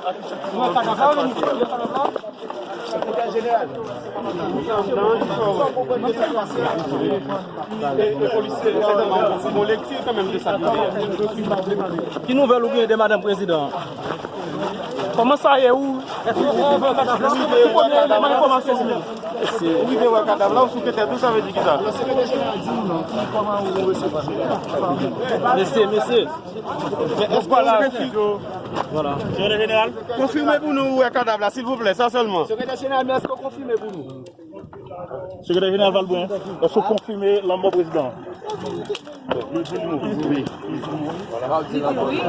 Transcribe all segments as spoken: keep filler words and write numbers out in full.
Ki nouvèl ou gen de madanm prezidan? Kòman sa ye ou? Èske ou rive wè kadaf la? Ki premye eleman enfòmasyon ou gen? Ou rive wè kadaf la, ou souke tèt ou, sa vle di kisa? Mesye, mesye. Vwala. Sekretè jeneral, konfime pou nou ou wè kadav la, silvouplè, sa sèlman. Sekretè jeneral, men èske w konfime pou nou? Sekretè jeneral Valbrun, èske w konfime lanmò prezidan an? Li di nou wi. Li di nou wi.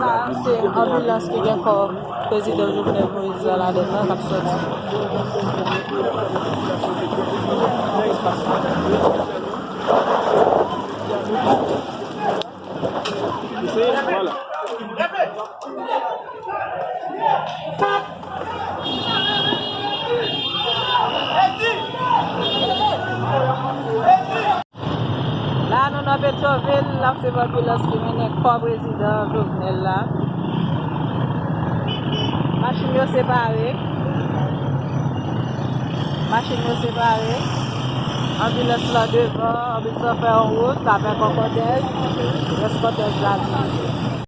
Sa a se anbilans ki gen kò prezidan Jovenel Moïse la ladann nan k ap sòti. Vwala. La, nou nan Petyonvil, n ap swiv anbilans ki mennen kò prezidan Jovenel la. Machin yo separe. Machin yo separe. Anbilans lan devan, anbilans lan fè yon wout avèk yon kòtèj. Rès kòtèj la divize.